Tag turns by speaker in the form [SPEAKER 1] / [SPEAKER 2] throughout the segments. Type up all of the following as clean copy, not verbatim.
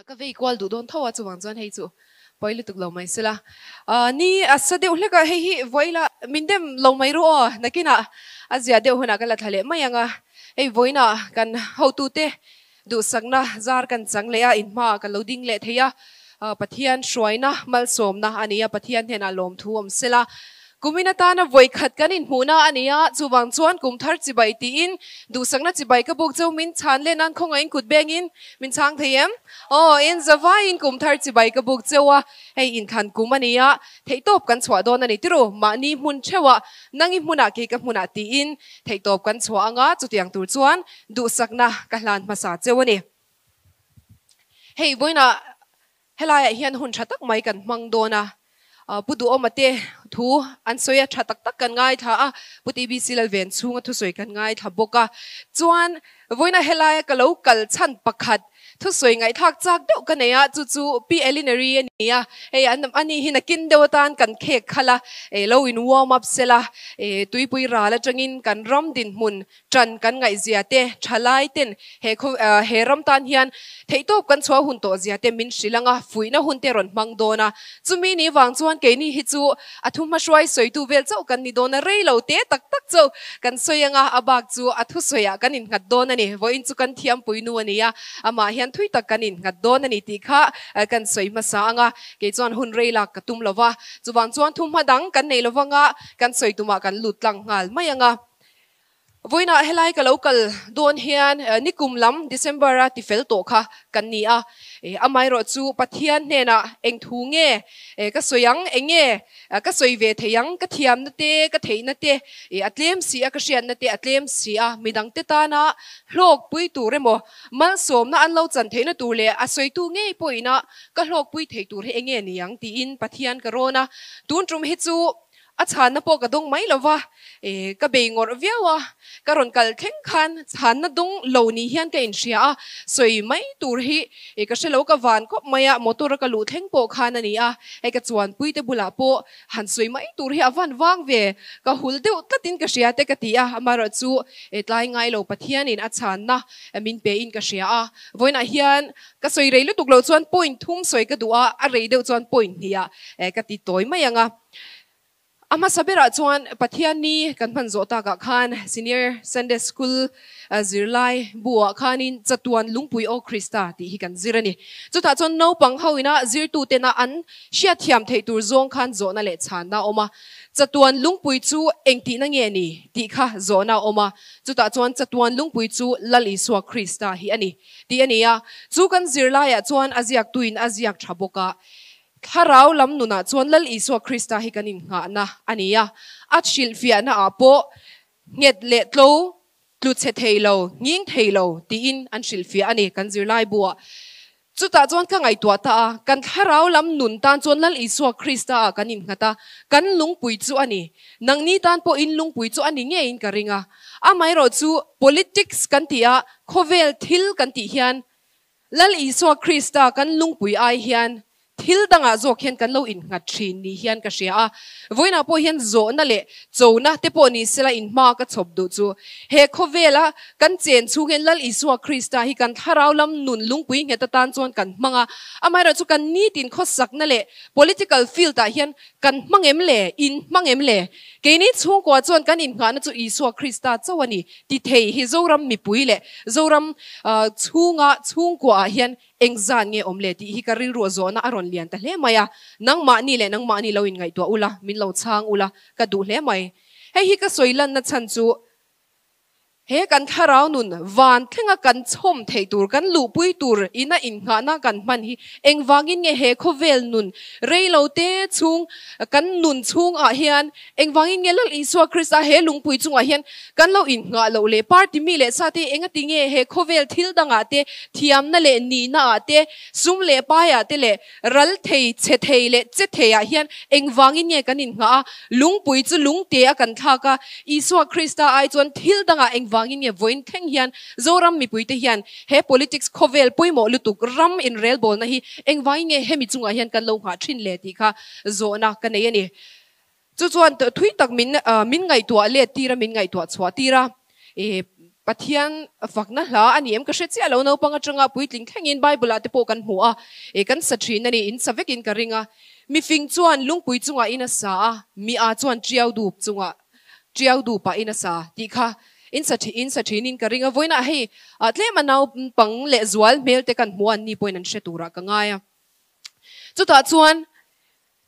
[SPEAKER 1] Ka vei kual duh dawn tho a, chuvang chuan hei chu pawi lutuk lo mai sela. Ni a sa deuh hlek a, hei hi vawilah min dem lo mai ru aw, nakinah a zia deuh hunah ka la thla leh mai ang a. Hei vawiinah kan hotute duhsakna zar kan chang leh a, inhmaah ka lo ding leh thei a, Pathian hruaina malsawmna a ni a, Pathian hnenah lawmthu awm sela. Kumin atana vawi khat kan inhmuhna a ni a, chuvang chuan kum thar chibai tiin duhsakna chibai ka buk cheu min chhan leh nan khawngaihin kut bengin min chhang thei em? Aw, in zavaiin kum thar chibai ka buk cheu a, hei inthlan kum a ni a, theihtawp kan chhuah dawn a ni tiru, mahni hmun theuhah, nangi hmunah kei ka hmunah tiin theihtawp kan chhuah anga chutiang tur chuan duhsakna ka hlan hmasa cheu a ni. Hei vawiinah Helaiah hian hun tha tak mai kan hmang dawn a, Pu Duhawma te thu an sawi a, tha tak tak kan ngaithla a, Pu TBC Lalven chhunga thusawi kan ngaithla bawk a. Chuan vawiina helaia ka lo kal chhan pakhat thusawi ngaihthlak chak deuh ka nei a, chu chu Pi Elinary a ni a, hei an ani hi nakin deuh atan kan khek khalh a, lo in warm up sela, tuipui ral atangin kan ram dinhmun Ṭan kan ngaihzia te, ṭhalai ten he khaw he ram tan hian theihtawp kan chhuah hun tawh zia te min hrilh ang a, fuihna hun te rawn hmang dawn a. Chumi ni vang chuan keini hi chu a thuhmahruai sawitu vel chauh kan ni dawn a, rei lo te tak tak chauh kan sawi ang a, a bak chu a thusawiah kan innghat dawn a ni. Vawiin chu kan thiampui nu a ni a, amah hian thui tak kan innghat dawn a ni tih kha kan sawi hmasa ang a, kei chuan hun rei lak ka tum lo va, chuvang chuan thuhma dang kan nei lo vang a, kan sawi tumah kan lut tlang nghal mai ang a. Vawiinah helai ka lo kal dawn hian nikum lam December a tifel tawh kha kan ni a, amaherawh chu Pathian hnenah eng thu nge ka sawi ang, eng nge ka sawi ve thei ang, ka thiamna te, ka theihna te a tlem si a, ka hriatna te a tlem si a, midangte tana hlawkpui tur emaw malsawmna an lo chan theihna tur leh a sawitu ngei pawhina ka hlawkpui thei tur hi eng nge ni ang tiin Pathian ka rawn a, tun tum hi chu A chhanna pawh ka dawng mai lo va, ka bei ngawrh viau a, ka rawn kal thleng khan chhanna dawng lo ni hian ka inhria a, sawi mai tur hi ka hre lo, ka van khawp mai a, motor a ka luh thleng pawh khan a ni a, hei ka chuanpui te bulah pawh han sawi mai tur hi a van vang ve, ka hul deuh tlatin ka hria te ka ti a, amaherawh chu tlai ngai lo Pathianin a chhanna min pe in ka hria a, vawiinah hian ka sawi rei lutuk loh chuan point thum sawi ka duh a, a rei deuh chuan point hnih ah ka ti tawi mai ang a. A hmasa berah chuan Pathian ni kan hman zawh takah khan Senior Sunday School zirlai buah khanin Chatuan Lungpui Aw Krista tih hi kan zir a ni. Chutah chuan naupang ho ina zirtutena an hriatthiam theih tur zawng khan zawhna leh chhanna a awm a. Chatuan Lungpui chu engtihna nge ni tih kha zawhna a awm a. Chutah chuan Chatuan Lungpui chu Lal Isua Krista hi a ni tih a ni a. Chu kan zirlaiah chuan a ziaktuin a ziak tha bawk a. Thlarau lam nunah chuan Lal Isua Krista hi kan innghahna a ni a, a hrilhfiahna ah pawh nghet leh tlo, tlu chhe thei lo, nghing thei lo tiin an hrilhfiah a ni kan zirlai buah. Chutah chuan ka ngaihtuah ta a, kan thlarau lam nun tan chuan Lal Isua Krista ah kan innghat a, kan lungpui chu a ni. Nangni tan pawh in lungpui chu a ni ngeiin ka ring a. Amaherawh chu politics kan tih a, khawvel thil kan tih hian Lal Isua Krista kan lungpui ai hian thil dangah zawk hian kan lo innghat thin ni hian ka hria a. Vawiinah pawh hian zawhna leh chona te pawh ni sela inhma ka chhawp duh chu. He khawvela kan chen chhung hian Lal Isua Krista hi kan thlarau lam nun lungpui nghet atan chuan kan hmang a. Amaherawhchu chu kan nitin khawsakna leh political field ah hian kan hmang em le? In hmang em le? Keini chhungkua chuan kan innghahna chu Isua Krista chauh a ni. Ti thei hi Zoram mipui leh Zoram chhunga chhungkuaah hian eng zan nge awm le tih hi ka rilru zawhna a rawn lian ta hle mai a, nangmahni leh nangmahni lo inngaihtuah ula, min lo chhang ula ka duh hle mai. Hei hi ka sawi lanna chhan chu he kan thlarau nun van thlenga kan chhawm theih tur, kan luhpui tur ina innghahna kan hman hi engvangin nge he khawvel nun reilo te chhung kan nun chhungah hian Engvangin nge Lal Isua Krista he lungpui chungah hian kan lo innghah loh le? Party mi leh sa te engati nge he khawvel thil dangah te, thiamna leh nihna ah te, sum leh pai ah te leh ral thei, chhe thei leh che thei ah hian engvangin nge kan innghah a? Lungpui chu lungte a kan thlak a, Isua Krista ai chuan thil dangah engvangin nge vawiin thleng hian Zoram mipuite hian he politics khawvel pawimawh lutuk ram inrelbawlna hi engvangin nge hemi chungah hian kan lo nghah thin le tih kha zawhna ka nei a ni. Chu chuan thui tak min min ngaihtuah let tir a, min ngaihtuah chhuah tir a. Pathian fakna hla a ni em ka hre chiah lo, naupang atanga puitling thlengin Bible ah te pawh kan hmu a, e kan sa thin a ni, in sa vekin ka ring a. Mifing chuan lungpui chungah in a sa a, mi a chuan tiau dup chungah tiau dupah in a sa tih kha in sa in sa thinin ka ring a. Vawiinah hei tlem a naupang leh zual hmel te kan hmu a, an ni pawhin an hre turah ka ngai a. Chutah chuan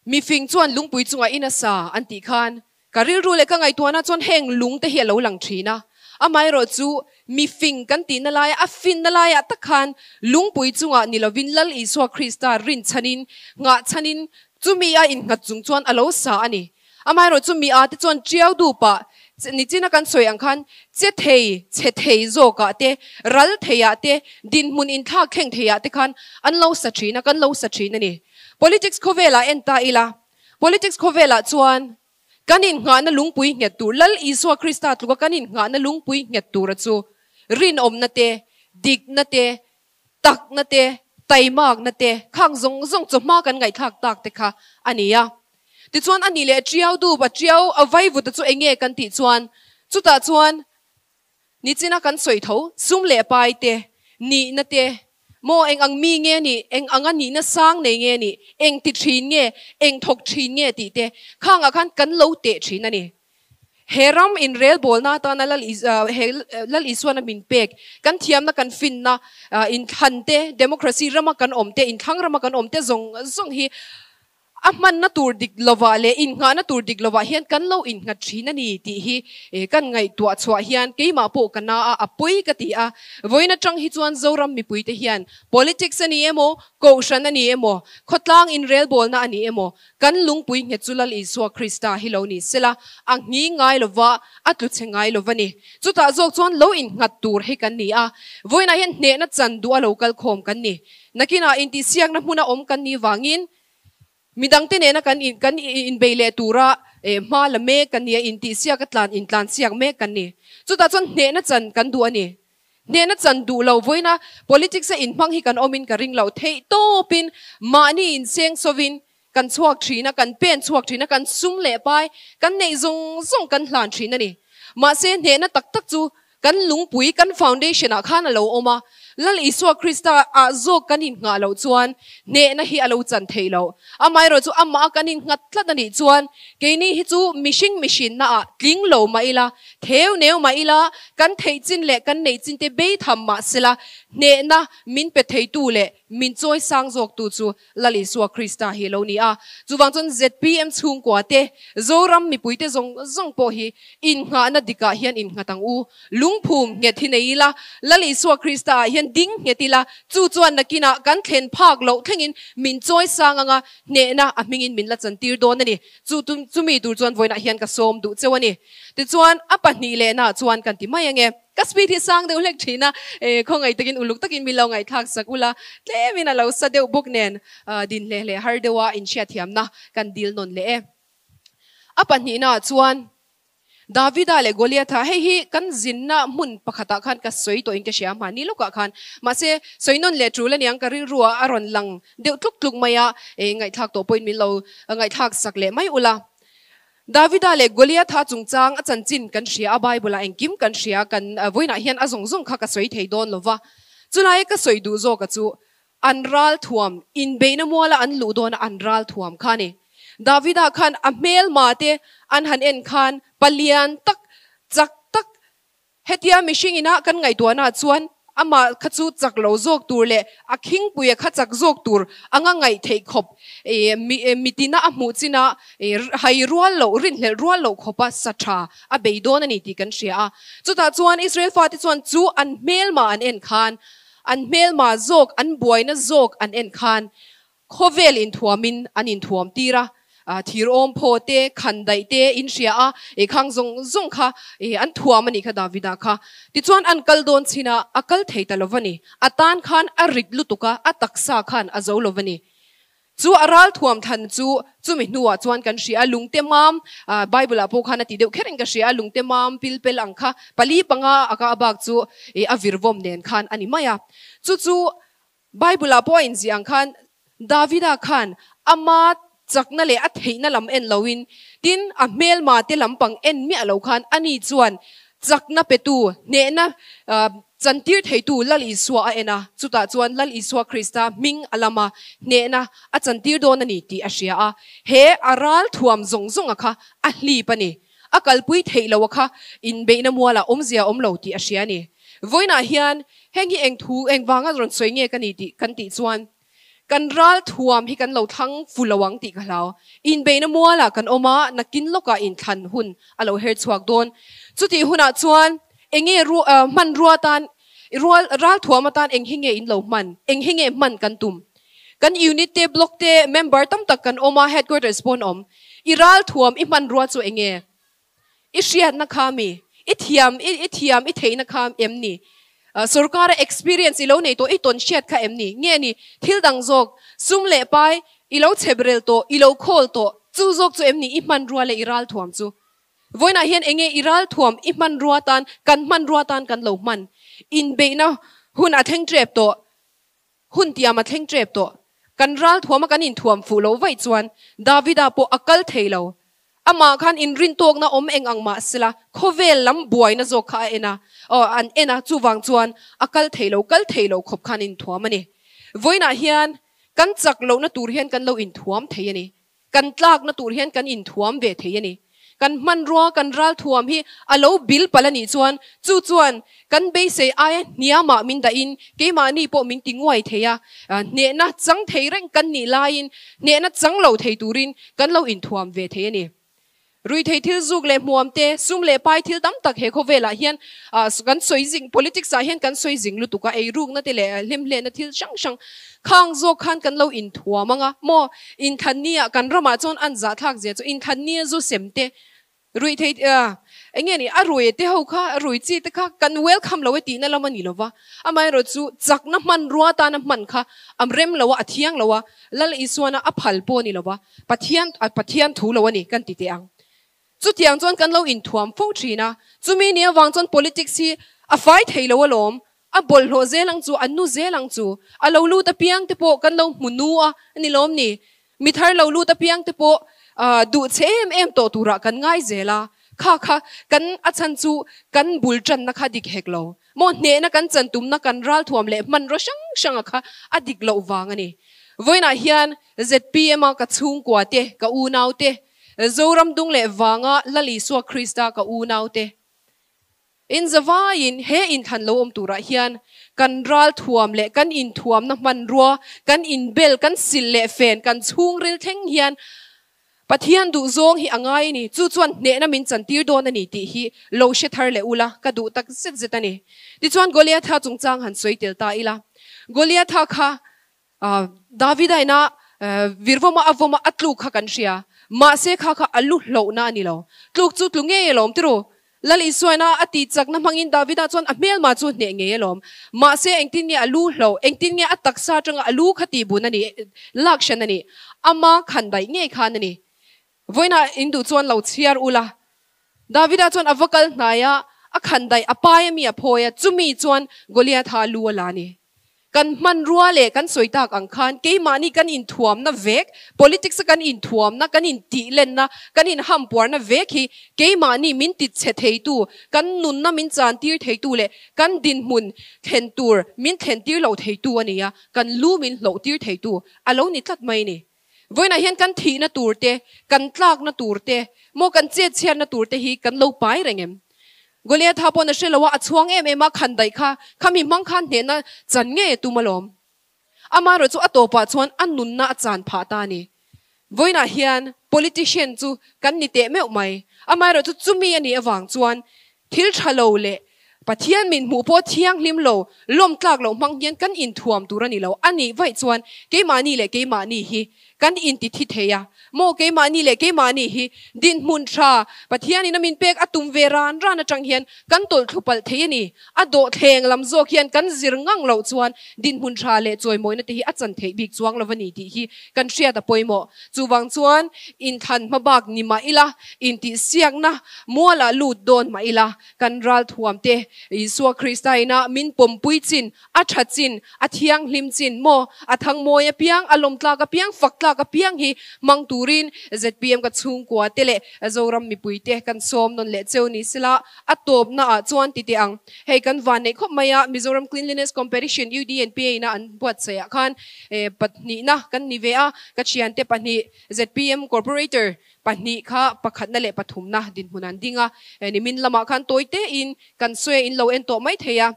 [SPEAKER 1] mifing chuan lungpui chungah in a sa an tih khan ka rilru leh ka ngaihtuahna chuan heng lung te hi a lo lang thin a. Amaherawh chu mifing kan tihna laia a finna laiah tak khan lungpui chungah ni lovin Lal Isua Krista rinchhanin nghahchhanin chumi a innghat chung chuan a lo sa a ni. Amaherawh chu mi a te chuan tiau dupa nichina kan sawi ang khan che thei, chhe thei zawkah te, ral theiah te, dinhmun inthlak thleng theiah te khan an lo sa thin a, kan lo sa thin a ni. Politics khawvelah en ta ila, politics khawvelah chuan kan innghahna lungpui nghet tur, Lal Isua Krista tluka kan innghahna lungpui nghet tura chu rinawmna te, dikna te, Takna te, taimakna te, khang zawng zawng chawhma kan ngaihthlak tak te kha a ni a. Tichuan a ni leh tiau dup a tiau a vaivuta chu eng nge kan tih chuan chutah chuan nichina kan sawi tho sum leh pai te, nihna te, maw eng ang mi nge nih, eng anga nihna sang nei nge nih, eng ti thin nge, eng thawk thin nge tih te khangah khan kan lo teh thin a ni. He ram inrelbawlna atana Lal he Lal Isuana min pek, kan thiamna kan finna, inthlan te, democracy rama kan awm te, inthlang rama kan awm te zawng zawng hi a hmanna tur dik lovah leh innghahna tur dik lovah hian kan lo innghat thin a ni tih hi kan ngaihtuah chhuah hian keimah pawh ka na a, a pawi ka ti a. Vawiin atang hi chuan Zoram mipuite hian politics a ni emaw, kohhran a ni emaw, khawtlang inrelbawlna a ni emaw, Kan lungpui nghet chu Lal Isua Krista hi lo ni sela, a nghi ngai lova, a tlu chhe ngai lova ni. Chutah zawk chuan lo innghat tur hi kan ni a, vawiinah hian hnehna chan duh a lo kal khawm kan ni. Nakinah intihsiakna hmuna awm kan nih vangin midangte nena kan kan inbei leh tura hma la mek kan ni a, intihsiak a tlan intlansiak mek kan ni. Chutah chuan hnehna chan kan duh a ni. Hnehna chan duh lo vawiina politics a inhmang hi kan awmin ka ring lo. Theih tawpin mahni inseng sawvin kan chhuak thin a, kan pen chhuak thin a, kan sum leh pai kan neih zawng zawng kan hlan thin a ni. Mahse hnehna tak tak chu kan lungpui, kan foundation ah khan a lo awm a. Lal Isua Krista ah zawk kan innghah loh chuan hnehna hi a lo chan theih loh. Amaherawhchu amah a kan innghat tlat a nih chuan keini hi chu mihring mihrinna ah tling lo mah ila, Theu neu mah ila, kan theih chin leh kan neih chin te bei tham mah sela, hnehna min pe theitu leh min chawi sang zawktu chu Lal Isua Krista hi a lo ni a. Chuvang chuan zpm chhungkua te, Zoram mipuite zawng zawng pawh hi innghahna dikah hian innghat ang u. Lungphum nghet hi nei ila, Lal Isua Krista ah hian ding nghet ila, chu chuan nakinah kan thlen phak loh thlengin min chawi sang anga hnehna a hmingin min la chantir dawn a ni. Chu chumi tur chuan vawiinah hian ka sawm duh cheu a ni. Tichuan, a pahnih lehnaah chuan kan ti mai ange. Ka speed hi sang deuh hlek thin a, khawngaih takin uluk takin min lo ngaihthlak sak ula, tlemin a lo sa deuh bawk nen din hle hle har deuha inhriatthiamna kan dil nawn leh e. A pahnihnaah chuan Davida leh Goliatha, hei hi kan zinna hmun pakhatah khan ka sawi tawhin ka hria hmani lawkah khan. Mahse, sawi nawn leh tul aniang ka rilruah a rawn lang deuh tluk tluk mai a, ngaihthlak tawh pawhin min lo ngaihthlak sak leh mai ula. Davida leh Goliatha chungchang a chanchin kan hria a, Bible-ah engkim kan hria, kan vawiinah hian a zawng zawng kha ka sawi thei dawn lova. Chulai ka sawi duh zawka chu An ral thuam, inbeihna muala an luh dawna an ral thuam kha a ni. Davida khan a hmelma te an han en khan palian tak, chak tak, hetia mihring ina kan ngaihtuahna chuan amah kha chu chak lo zawk tur leh a khingpuia kha chak zawk tur anga ngaih theih khawp, mitina a hmuh china hai rual loh, rinhlelh rual loh khawpa sa tha a bei dawn a ni tih kan hria a. Chutah chuan Israel fate chuan chu an hmelma an en khan An hmelma zawk, an buaina zawk an en khan khawvel inthuamin an inthuam tir a, thir awm phaw te, khan daih te in hria a, i khang zawng zawng kha an thuam a nih kha Davida kha. Tichuan an kal dawn chin a, a kal thei ta lo va ni. A tan khan a rit lutuk a, a taksa khan a zo lo va ni. Chu a ral thuam than chu chumi hnuah chuan kan hria a, lungte mam, Bible ah pawh khan a ti deuh kherin ka hria a, lungte mam pilpel ang kha pali panga a ka bak chu a virvawm nen khan a ni mai a. Chu chu Bible ah pawh a inziah ang khan Davida khan ama chakna leh a theihna lam en loin, tin a hmelma te lampang en miah lo khan ani chuan Chakna petu, hnehna chantir theitu Lal Isua a en a, chutah chuan Lal Isua Krista hming a lam a, hnehna a chantir dawn a ni tih a hria a. He a ral thuam zawng zawnga kha a hlip a ni. A kalpui theih loh a kha inbeihna mualah awmzia a awm lo tih a hria a ni. Vawiinah hian heng hi eng thu, eng vanga rawn sawi nge ka ni tih kan tih chuan, Kan ral thuam hi kan lo thlang fu lo ang tih ka hlau. Inbeihna mualah kan awm a, nakin lawkah inthlan hun a lo her chhuak dawn. Chutih hunah chuan enge hmanrua tan, rual ral thuam atan eng hi nge in lo hman, eng hi nge hman kan tum. Kan unit te, block te, member tam tak kan awm a, headquarters pawh an awm. I ral thuam, i hmanrua chu enge? I hriatna kha mi? I thiam, i thiam, i theihna kha em ni? Sorkara experience i lo nei tawh, i tawn hriat kha em ni? Nge ni, thil dang zawk, sum leh pai i lo chhep rel tawh, i lo khawl tawh, chu zawk chu em ni i hmanrua leh i ralthuam chu? Vawiinah hian enge i ralthuam, i hmanrua tan, kan hmanrua tan kan lo hman? Inbeihna hun a thleng tep tawh. Hun tiam a thleng tep tawh. Kan ral thuama kan inthuam fuh loh vaih chuan Davida pawh a kal thei lo. Amah khan inrintawkna awm eng ang mah sela khawvel lam buaina zawk kha a en a, aw an en a, chuvang chuan a kal thei lo, kal thei lo khawp khan inthuam a ni. Vawiinah hian kan chak lohna tur hian kan lo inthuam thei a ni. Kan tlakna tur hian kan inthuam ve thei a ni. Kan hmanrua, kan ralthuam hi a lo bil palh a nih chuan chu chuan kan beisei aia hniamah min dahin keimahni pawh min ti nguai thei a, hnehna chang thei reng kan nih laiin hnehna chang lo thei turin kan lo inthuam ve thei a ni. Ruithei thil zuk leh hmuam te, sum leh pai thil tam tak he khawvelah hian kan sawi zing, politics ah hian kan sawi zing lutuk a, eirukna te leh hlimhlehna thil hrang hrang khang zawk khan kan lo inthuam ang a maw? Inthlanni ah kan ramah chuan an zahthlak zia chu inthlanni a zu sem te, ruithei eng nge ni a rui te ho kha, a rui chi te kha kan welcome lo e tihna lam a ni lo va, amaherawhchu chakna hmanrua atana hman kha a rem lo a, a thiang lo a, Lal Isuana a phal pawh a ni lo va. Pathian a Pathian thu lo a ni kan ti teh ang. Chutiang chuan kan lo inthuam fo thin a, chumi ni avang chuan politics hi a fai thei lo alawm, a bawlhhlawh zel ang chu, a nu zel ang chu, a lo lut apiang te pawh kan lo hmu nu a ni lawm ni? Mi thar lo lut apiang te pawh duh che em em tawh turah kan ngai zel a, kha kha kan a chhan chu kan bul tanna kha dik hek lo. Maw hnehna kan chan tumna kan ralthuam leh hmanraw hrang hranga kha a dik loh vang a ni. Vawiinah hian ZPM a ka chhungkua te, ka unau te, Zoram dung leh vanga Lal Isua Krista ka unau te, in zavaiin he inthlan lo awm turah hian kan ralthuam leh kan inthuamna hmanrua, kan inbel, kan sil leh fen, kan chhungril thleng hian Pathian duh zawng hi a ngai a ni, chu chuan hnehna min chantir dawn a ni tih hi lo hre thar leh ula ka duh tak zet zet a ni. Tichuan Goliatha chungchang han sawi tel ta ila. Goliatha kha Davida ina virvawma a vawma a tluk kha kan hria, mahse kha kha a lu hlauhna a ni lo. Tluk chu tlu ngei alawm tiru. Lal Isuaina a tih chakna hmangin Davida chuan a hmelma chu hneh ngei alawm. Mahse engtin nge a lu hloh, engtin nge a taksa atanga a lu kha tih bun a nih, lak hran a nih, ama khan daih ngei khan a ni. Vawiinah in duh chuan lo chhiar ula. Davida chuan a va kal hnai a, a khan daih a pai a mi a phawi a, chumi chuan Goliatha lu a la a ni. Kan hmanrua leh kan sawi tak ang khan keimahni kan inthuamna vek, politics a kan inthuamna, kan intihlenna, kan inhampuarna vek hi keimahni min tichhe theitu, kan nunna min chantir theitu leh kan dinhmun thlen tur min thlentir lo theitu a ni a, kan lu min hlohtir theitu a lo ni tlat mai a ni. Vawiinah hian kan thihna tur te, kan tlakna tur te, maw kan chetchhiatna tur te hi kan lo pai reng em? Goliatha paw'n a hre lo a, a chhuang em em a, khan daih kha, khami hmang khan hnehna chan ngei a tum alawm. Amaherawh chu a tawpah chuan a nunna a chan phah ta a ni. Vawiinah hian politician chu kan ni teh meuh mai. Amaherawh chu chumi a nih avang chuan thil tha lo leh Pathian min hmuh pawh thianghlim lo, lawm tlak loh hmang hian kan inthuam tur a ni lo. A nih vaih chuan keimahni leh keimahni hi kan inti thi thei a maw? Keimahni leh keimahni hi dinhmun tha Pathianin a min pek a tum ve ran ran atang hian kan tawlh thlu palh thei a ni. A dawhthleng lam zawk hian kan zir ngang loh chuan dinhmun tha leh chawimawina te hi a chan theih bik chuang lo a ni tih hi kan hriat a pawimawh. Chuvang chuan inthlan hmabak ni mah ila, intihsiakna mualah lut dawn mah ila, Kan ralthuam te, Isua Krista ina min pawmpui chin, a tha chin, a thianghlim chin maw? A thangmawi apiang, a lawmtlak apiang, faktlak. tlak apiang hi hmang turin zpm ka chhungkua te leh Zoram mipui te kan sawm nawn leh cheu ni sela a tawpna ah chuan ti teh ang. Hei kan van neih khawp mai a, Mizoram Cleanliness Competition UDNPA ina an buatsaih ah khan pahnihna kan ni ve a, ka thiante pahnih zpm Corporator pahnih kha pakhatna leh pathumna dinhmun an ding a, nimin lamah khan tawi tein kan sawi a in lo en tawh mai thei a,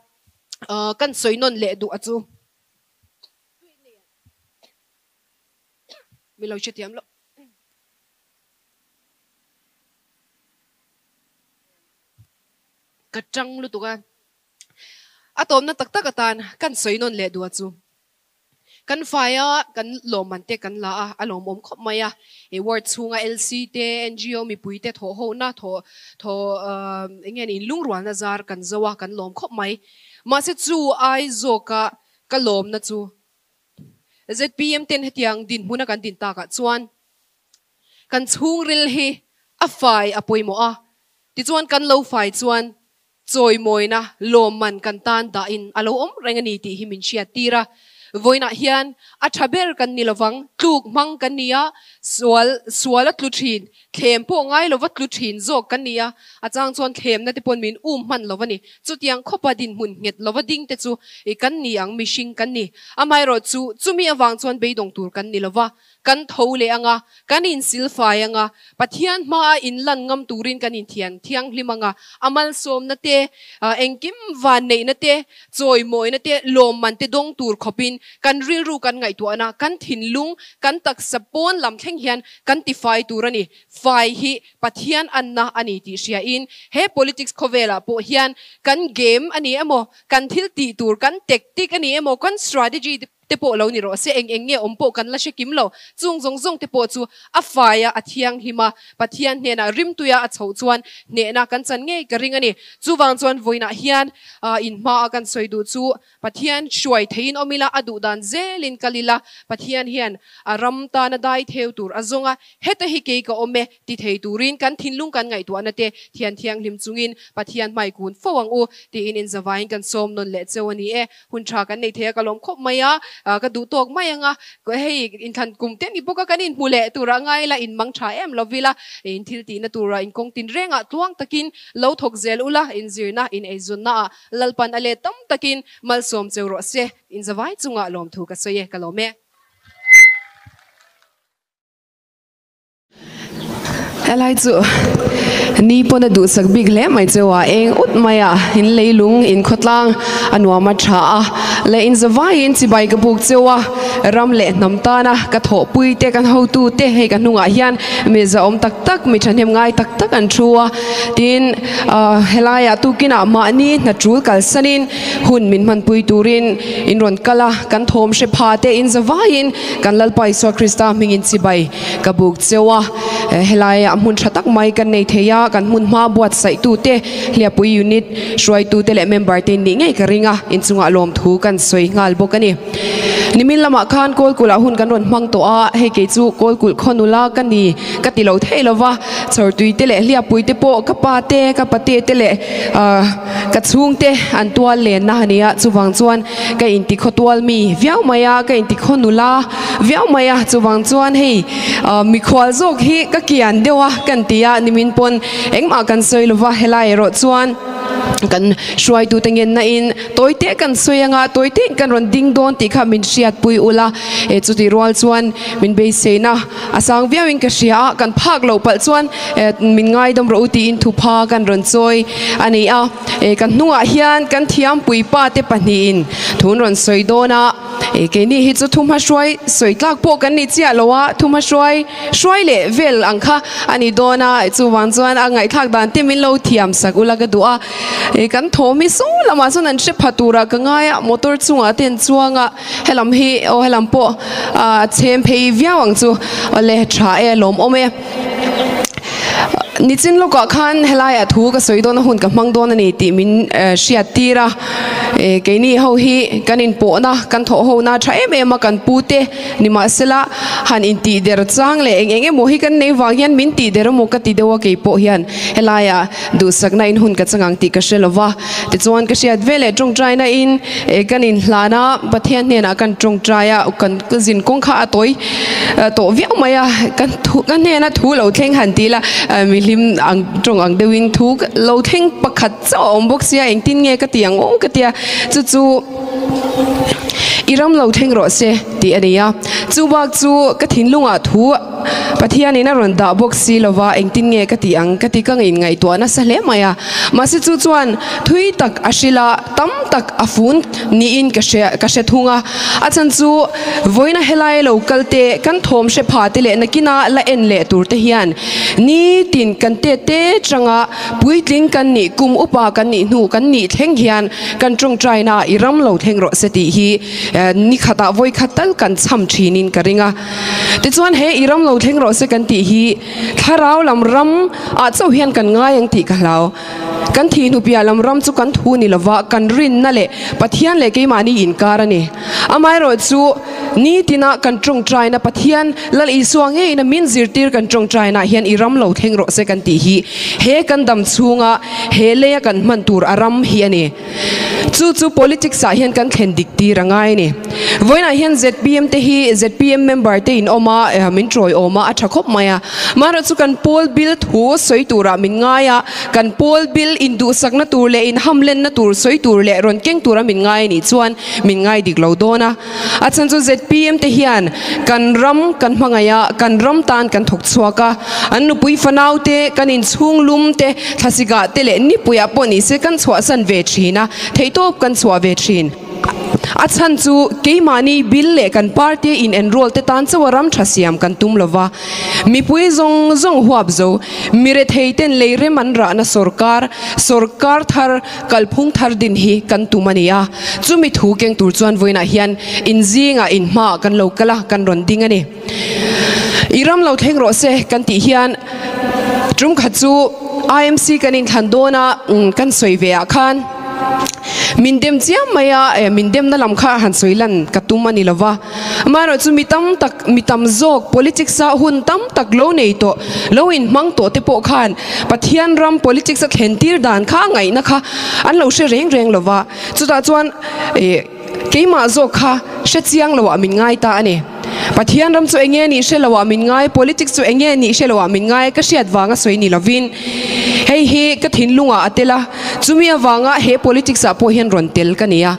[SPEAKER 1] kan sawi nawn leh duh a chu. Mi lo hrethiam lo. Ka tang lutuk a, a tawmna tak tak atan kan sawi nawn leh duh a chu. Kan faia kan lawmman te kan la a, a lawmawm khawp mai a. I ward chhunga LC te, ngo mipui te thawh hona, thawh thawh eng nge ni inlungrualna zar kan zo a, kan lawm khawp mai. Mahse chu ai zawka ka lawmna chu zpm ten hetiang dinhmuna kan din takah chuan kan chhungril hi a fai a pawimawh a, tichuan kan lo fai chuan Chawimawina lawmman kan tan dahin a lo awm reng a ni tih hi min hriat tir a. Vawiinah hian a tha ber kan ni lovang, tluk hmang kan ni a, sual sual a tlu thin, thlem pawh ngai lova tlu thin zawk kan ni a, a chang chuan thlemna te pawn min um hman lo a ni. Chutiang khawpa dinhmun nghet lova ding te chu i kan ni ang, mihring kan ni. Amaherawh chu chumi avang chuan beidawng tur kan ni lova, Kan tho leh ang a, kan insilfai ang a, Pathian hmaa inlan ngam turin kan inthian thianghlim ang a, a malsawmna te, engkim vanneihna te, chawimawina te, lawmman te dawng tur khawpin kan rilru kan ngaihtuahna, kan thinlung, kan taksa pawn lam thleng hian kan tifai tur a ni. Fai hi Pathian anna a ni tih hriain he politics khawvelah pawh hian kan game a ni emaw, kan thil tih tur, kan tactic a ni emaw, kan strategy te pawh lo ni rawh se, eng eng nge awm pawh kan la hre kim lo. Chung zawng zawng te pawh chu a fai a, a thianghlim a, Pathian hnenah rimtuia a chhoh chuan hnehna kan chan ngei ka ring a ni. Chuvang chuan vawiinah hian in hmaa kan sawi duh chu Pathian hruai theiin awm ila, a duh dan zelin kal ila, Pathian hian a ram tana dai theu tur a zawng a, heta hi kei ka awm e ti thei turin kan thinlung kan ngaihtuahna te thian thianghlim chungin Pathian hmai kun fo ang u tiin inzavaiin kan sawm nawn leh cheu a ni e. Hun tha kan nei thei a, ka lawm khawp mai a, ka duh tawk mai ang a, hei inthlan kum te ni bawk a, kan inhmu leh tura ngai la, inmang tha em lo vila, in thil tihna tura inkawng tin rengah tluang takin lo thawk zel ula, inzirna, in eizawnna ah Lalpan a let tam takin malsawm cheu rawh se, inzavai chungah lawmthu ka sawi e, ka lawm e. Helai chu ni pawn a duhsak bik hle mai cheu a, eng ut mai a, in leilung in khawtlang a nuam a tha a, leh in zavaiin chibai ka buk cheu a, ram leh hnam tana ka thawhpui te kan hotu te hei ka hnungah hian mi zahawm tak tak mi thahnem ngai tak tak an thu a, tin helaiah tukinah mahni hna tul kalsanin hun min hmanpui turin in rawn kal a, kan thawm hre pha te in zavaiin kan Lalpa Isua Krista hmingin chibai Ka buk cheu a, helai ah hmun tha tak mai kan nei thei a, kan hmun hma buatsaih tu te, Hliapui unit hruaitu te leh member te nih ngei ka ring a, inchungah lawmthu kan sawi nghal bawk a ni. Nimin lamah khan Kawlkulh ah hun kan rawn hmang tawh a, hei kei chu Kawlkulh khaw nula ka ni ka ti lo thei lo va, Chhawrtui te leh Hliapui te pawh ka pa te, ka pate te leh ka chhungte an tual lenna a ni a, chuvang chuan Ka inti khawtual mi viau mai a, ka inti khaw nula viau mai a, chuvang chuan hei mikhual zawk hi ka kian deuh a kan ti a, nimin pawn engmah kan sawi lova helai erawh chuan kan hruaitute ngenna in tawi te kan sawi anga tawi te in kan rawn ding dawn tih kha min hriatpui ula, e chutih rual chuan min beiseina a sang viau in ka hria a, kan phak loh palh chuan min ngaidam rawh u tiin thupha kan rawn chawi a ni a. E kan hnungah hian kan thiampui pa te pahnihin thun rawn sawi dawn a, e keini hi chu thumha hruai sawi tlak pawh kan ni chiah lo a, thumha hruai hruai leh vel ang kha a ni dawn a, chuvang chuan a ngaihthlak dan te min lo thiam sak ula ka duh a, e kan thawm hi saw lamah chuan an hre pha turah ka ngai a, motor chungah te an chuang a, helam hi aw helam pawh a chhem phei viau ang chu, awle tha e lawmawm e. Nichin lawkah khan helaiah thu ka sawi dawn a hun ka hmang dawn a ni tih min hriat tir a. Keini ho hi kan inpawhna, kan thawh hona tha em em a kan pute nimahsela han intih der chang leh eng eng emaw hi kan nei vang hian min tih der emaw ka ti deuh a keipawh hian helaiah duhsakna in hun ka chang ang tih ka hre lova. Tichuan ka hriat ve leh tawngtaina in kan inhlan a, Pathian hnenah kan tawngtai a, kan zin kawng kha a tawi tawh viau mai a, kan thu ka hnena thu lo thleng han ti ila mihlim ang tawng ang deuhin thu lo thleng pakhat chauh a awm bawk sia engtin nge ka ti ang aw ka tia chu chu i ram lo thleng rawh se tih a ni a, chu bak chu ka thinlungah thu Pathianin a rawn dah bawk si lova engtin nge ka tih ang ka ti ka inngaihtuah nasa hle mai a. Mahse chu chuan thui tak a hrilh a, tam tak a fun niin ka hre ka hre thung a. A chhan chu vawiina helai lo kal te, kan thawm hre pha te leh nakina la en leh tur te hian nitin kan tet te changa puitling kan nih, kum upa kan nih hnu kan nih thleng hian kan tawngtaina i ram lo thleng rawh se tih hi ni khatah vawi khat tal kan cham thinin ka ring a. Tichuan he i ram lo thleng rawh se kan tih hi thlarau lam ram ah chauh hian kan ngai ang tih ka hlau. Kan thih hnu piah lam ram chu kan thu ni lova kan rinna leh Pathian leh keimahni inkar a ni. Amaherawh chu nitina kan tawngtaina Pathian Lal Isua ngeina min zirtir kan tawngtaina hian i ram lo thleng rawh se kan tih hi he kan dam chhunga he leia kan hman tur a ram hi a ni. Chu chu politics ah hian kan thlen dik tir a ngai a ni. Vawiinah hian zpm te hi zpm member te in awm a, min tawi awm a, a tha khawp mai a. Mahrawh chu kan pawl bill thu sawi turah min ngai a, kan pawl bill induhsakna tur leh inhamlenna tur sawi tur leh rawn keng tura min ngai a nih chuan min ngai dik lo dawn a. A chhan chu zpm te hian kan ram kan hmangaih a, kan ram tan kan thawk chhuak a, an nupui fanau te, kan inchhung lum te, thlasikah te leh nipuiah pawh ni se kan chhuahsan ve thin a, theihtawp kan chhuah ve thin. A chhan chu keimahni bill leh kan party in enroll te tan chauha ram tha siam kan tum lova, mipui zawng zawng huap zo, mirethei ten lei rem an rahna sawrkar, sawrkar thar, Kalphung thar din hi kan tum a ni a, chumi thu keng tur chuan vawiinah hian inzingah inhmaah kan lo kal a, kan rawn ding a ni. I ram lo thleng rawh se kan tih hian tum khat chu IMC kan inthlan dawn a, kan sawi ve ah khan min dem chiam mai a, min demna lam kha han sawi lan ka tum a ni lo va. Amaherawh chu mi tam tak, mi tam zawk politics a hun tam tak lo nei tawh, lo inhmang tawh te pawh khan Pathian ram politics a thlen tir dan kha a ngaihna kha an lo hre reng reng lo va. Chutah chuan ih keimah zawk kha hre chiang lo ah min ngai ta a ni. Pathian ram chu enge nih hre lo ah min ngai, politics chu enge nih hre lo ah min ngai ka hriat vanga sawi ni lovin hei hi ka thinlungah a tel a, chumi avanga he politics ah pawh hian rawn tel ka ni a.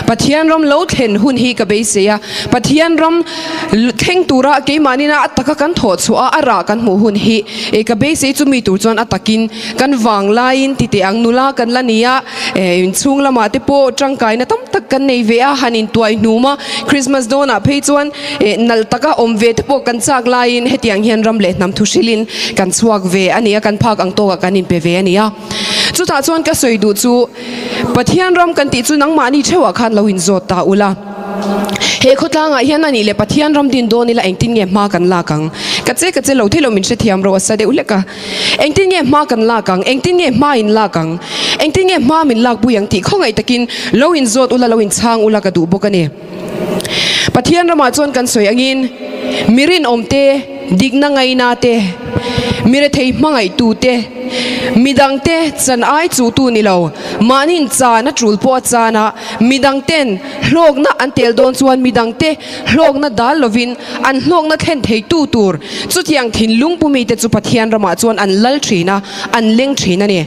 [SPEAKER 1] Pathian ram lo thlen hun hi ka beisei a, Pathian ram thleng tura keimahnin a taka kan thawh chhuah a, a rah kan hmuh hun hi e ka beisei chumi tur chuan a takin kan vang laiin ti teh ang nula kan la ni a, e inchhung lamah te pawh tangkaina tam tak kan nei ve a, han intuai hnum a, Christmas dawnah phei chuan e nalh taka awm ve te pawh kan chak laiin hetiang hian ram leh hnam thu hrilhin kan chhuak ve a ni a, kan phak ang tawkah kan inpe ve a ni a. Chutah chuan ka sawi duh chu Pathian ram kan tih chu nangmahni theuhah khan lo inzawt ta ula. He khawtlangah hian a nih leh Pathian ram din dawn ila engtin nge hma kan lak ang? Ka che ka che lo thei lo min hrethiam ro a sa deuh hlek a. Engtin nge hma kan lak ang? Engtin nge hma in lak ang? Engtin nge hma min lak pui ang tih khawngaih takin lo inzawt ula lo inchhang ula ka duh bawk a ni. Pathian ramah chuan kan sawi angin mi rinawm te, dikna ngaina te, mi rethei hmangaihtu te, midang te chan ai chuhtu ni lo, mahniin chan a tul pawh a chan a, midang ten hlawkna an tel dawn chuan midang te hlawkna dal lovin an hlawkna thlen theitu tur chutiang thinlung pumi te chu Pathian ramah chuan an lal thin a, an leng thin a ni.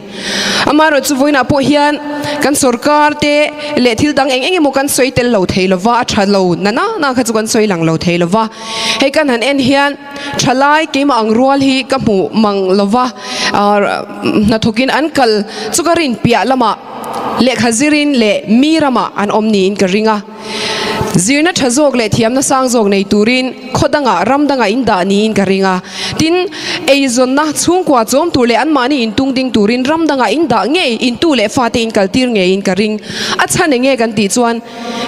[SPEAKER 1] Amaherawh chu vawiinah pawh hian kan sorkar te leh thil dang eng eng emaw kan sawi tel lo thei lova, a tha lo na na na kha chu kan sawi lang lo thei lova. Hei kan han en hian thalai keimah ang rual hi ka hmuh mang lova, hnathawkin an kal chu ka rin piah lamah lehkha zirin leh mi ramah an awm niin ka ring a. Zirna tha zawk leh thiamna sang zawk nei turin khaw dangah ram dangah in dah niin ka ring a. Tin, eizawnna chhungkua chawm tur leh anmahni intung ding turin ram dangah in dah ngei, intu leh fate in kaltir ngeiin ka ring. A chhan eng nge kan tih chuan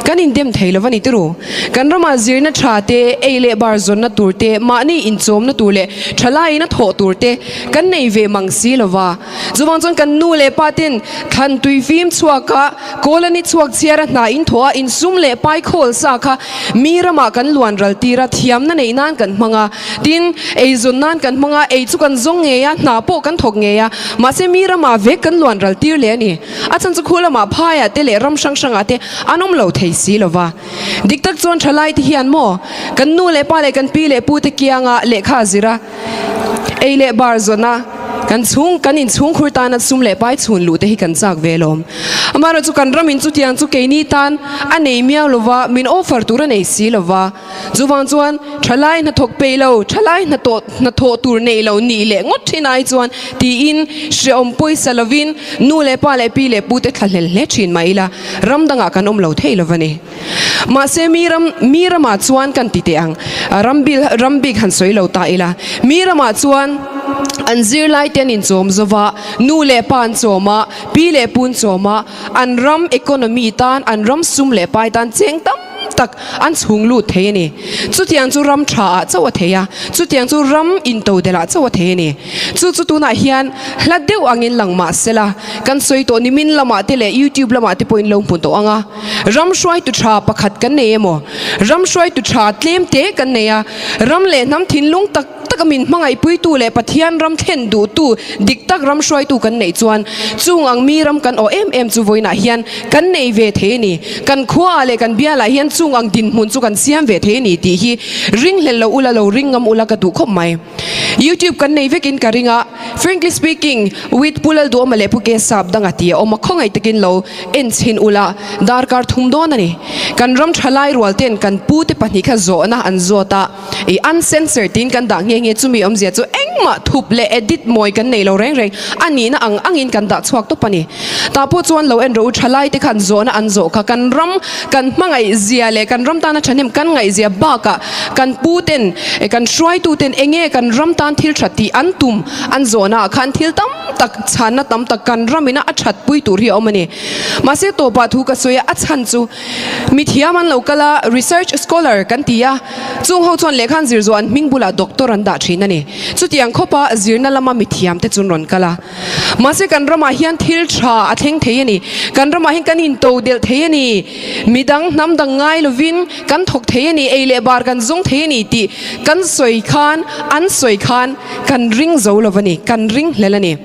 [SPEAKER 1] kan indem thei lo a ni tiru. Kan ramah zirna tha te, ei leh bar zawnna tur te, mahni inchawmna tur leh thalaiin a thawh tur te kan nei ve mang si lo va. Chuvang chuan kan nu leh pa ten thlan tui fim chhuak a, kawl a ni chhuak chhiar a hna in thawh a, insum leh pai khawl sa kha mi ramah kan luan ral tir a, thiamna neih nan kan hmang a, tin, eizawn nan kan hmang a, ei chu kan zawng ngei a, hna pawh kan thawk ngei a, mahse mi ramah vek kan luan ral tir leh a ni. A chhan chu khu lamah phaiah te leh ram hrang hrangah te an awm lo thei si lo va. Dik tak chuan thalai te hian maw kan nu leh pa leh kan pi leh pu te kianga lehkha a zir a, Ei leh bar zawna kan chhung kan inchhungkhur tana sum leh pai chhun luh te hi kan chak ve lawm. Amaherawhchu kan ram in chutiang chu keini tan a nei miau lova, min offer tur a nei si lova. Chuvang chuan thalai hnathawk peih lo, thalai hnathawh hnathawh tur nei lo nih leh ngawt thin ai chuan tiin hrehawm pawisa lovin nu leh pa leh pi leh pu te thlahlel hle thin mah ila ram dangah kan awm lo thei lova ni. Mahse mi ram mi ramah chuan kan ti teh ang, ram bil ram bik han sawi lo ta ila, mi ramah chuan an zirlai te an inchawm zo va, nu leh pa an chawm a, pi leh pu an chawm a, an ram economy tan, an ram sum leh pai tan cheng tam tak an chhung lut thei a ni. Chutiang chu ram tha ah chauh a thei a, chutiang chu ram intodelh ah chauh a thei a ni. Chu chu tunah hian hla deuh angin lang mah sela, kan sawi tawh nimin lamah te leh youtube lamah te pawhin lo hmu tawh ang a. Ram hruaitu tha pakhat kan nei emaw? Ram hruaitu tha tlem te kan nei a, ram leh hnam thinlung tak tak a min hmangaihpuitu leh Pathian ram thlen duhtu dik tak ram hruaitu kan neih chuan chung ang mi ram kan awh em em chu vawiinah hian kan nei ve thei a ni. Kan khuaah leh kan bialah hian chung ang dinhmun chu kan siam ve thei a ni tih hi ringhlel lo ula lo ring ngam ula ka duh khawp mai. Youtube kan nei vekin ka ring a, Frankly speaking with Pu Lalduhawma leh Pu Kesap danga tih a awm a, khawngaih takin lo en chhin ula, darkar thum dawn a ni. Kan ram tha lai rual ten kan pu te pahnih kha zawhna an zawt a, i uncensored tiin kan dah nghe nghe, chumi awmzia chu engmah thup leh edit mawi kan nei lo reng reng, a nihna ang angin kan dah chhuak tawp a ni. Tah pawh chuan lo en rawh u, tha lai te khan zawhna an zawh kha kan ram kan hmangaih zia leh kan ram tana thahnem kan ngaih zia bakah kan pu ten kan hruaitu ten enge kan ram tan thil that tih an tum an zawhna ah khan thil tam tak chhanna tam tak kan ram ina a that pui tur hi a awm a ni. Mahse tawpah thu ka sawi a, a chhan chu mithiam an lo kal a, research scholar kan ti a, chung ho chuan lehkha an zir zawh an hming bulah doctor an dah thin a ni. Chutiang khawpa zirna lama mithiam te chu an rawn kal a. Mahse kan ramah hian thil tha a thleng thei a ni. Kan ramah hian kan into delh thei a ni. Midang hnam dang ngai lovin kan thawk thei a ni, ei leh bar kan zawng thei a ni tih kan sawi khan, an sawi khan kan ring zo lo a ni, kan ring hlel a ni.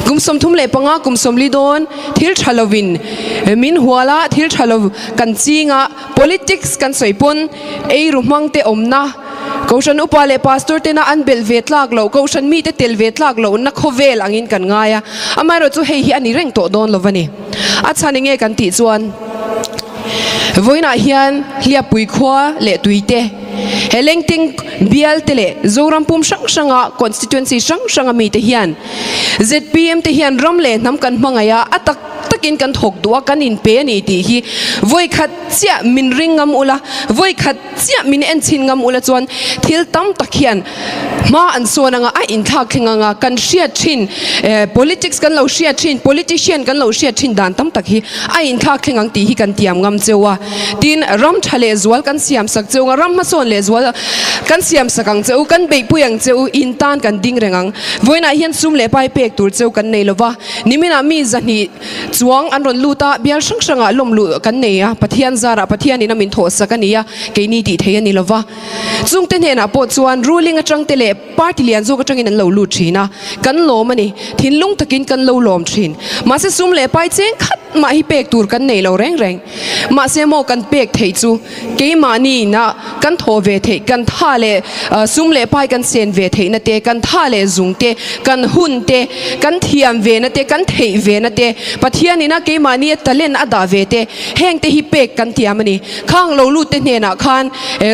[SPEAKER 1] Kum 35, kum 40 dawn thil tha lovin min hual a, thil tha lo kan ching a, politics kan sawi pawn ei ru hmang te awmna, Kohhran upa leh pastor tena an belh ve tlak loh, kohhran mite tel ve tlak lohna khawvel angin kan ngai a, amaherawhchu hei hi a ni reng tawh dawn lo va ni. A chhan enge kan tih chuan vawiinah hian Hliappui khua leh tuite, he Lengteng bial te leh Zoram pum hrang hranga constituency hrang hranga mite hian zpm te hian ram leh hnam kan hmangaih a, a tak takin kan thawk duh a, kan inpe a ni tih hi vawikhat chiah min ring ngam ula, vawikhat chiah min en chhin ngam ula chuan thil tam tak hian hma an sawn anga a inthlak thleng anga kan hriat thin politics kan lo hriat thin politician kan lo hriat thin dan tam tak hi a inthlak thleng ang tih hi kan tiam ngam cheu a tin ram tha leh zual kan siam sak cheu anga ram hmasawn leh zual kan siam sak ang cheu kan beihpui ang cheu in tan kan ding reng ang vawiinah hian sum leh pai pek tur cheu kan nei lova niminah mi zahnih Chuang an rawn lut a, bial hrang hrangah lawm luh kan nei a, Pathian zarah Pathianin a min thawhsak a ni a, keini tih thei a ni lo va. Chungte hnenah pawh chuan ruling atang te leh party lian zawk atangin an lo lut thin a, kan lawm a ni, thinlung takin kan lo lawm thin. Mahse sum leh pai cheng khat mah hi pek tur kan nei lo reng reng. Mahse maw kan pek theih chu keimahni ina kan thawh ve theih, kan tha leh sum leh pai kan sen ve theihna te, kan tha leh zung te, kan hun te, kan thiam ve na te, kan theih ve na te, Pathian ina keimahni a talent a dah ve te, heng te hi pek kan tiam a ni. Khang lo lut te hnenah khan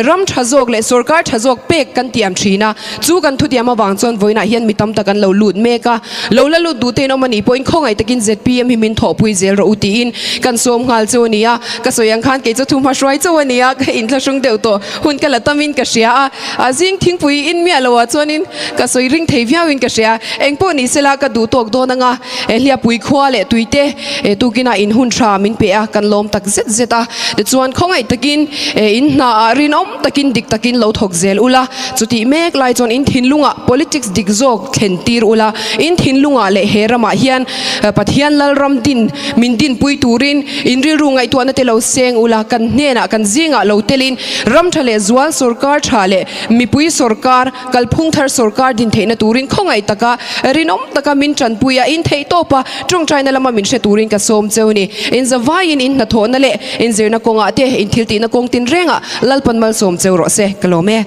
[SPEAKER 1] ram tha zawk leh sorkar tha zawk pek kan tiam thin a, chu kan thutiam avang chuan vawiinah hian mi tam tak an lo lut mek a, lo la lut duh te in awm a nih pawhin khawngaih takin zpm hi min thawhpui zel rawh u. u tiin kan sawm nghal chu a ni a. Ka sawi ang khan kei chu thu hma hruai chauh a ni a, ka inthlahrung deuh tawh hun ka la tamin ka hria a. A zing thingpui in miah loah chuanin ka sawi ring thei viauin ka hria. Engpawh ni sela ka duh tawk dawn anga hliapui khua leh tuite tukinah in hun tha min pe a, kan lawm tak zet zet a. Tichuan khawngaih takin in hnaah rinawm takin dik takin lo thawk zel ula, chutih mek lai chuan in thinlungah politics dik zawk thlen tir ula, in thinlungah leh he ramah hian Pathian Lalram din min dinpui turin in rilru ngaihtuahna te lo seng ula, kan hnenah kan zingah lo telin ram tha leh zual sorkar tha leh mipui sorkar, kalphung thar sorkar din theihna turin khawngaih taka rinawm taka min tanpui a, in theih tawp a, tawngtaina lama min hre turin ka sawm cheu ni. In zavaiin in hnathawhna leh in zirna kawngah te, in thiltihna kawng tinrengah Lalpan malsawm cheu rawh se, ka lawm e.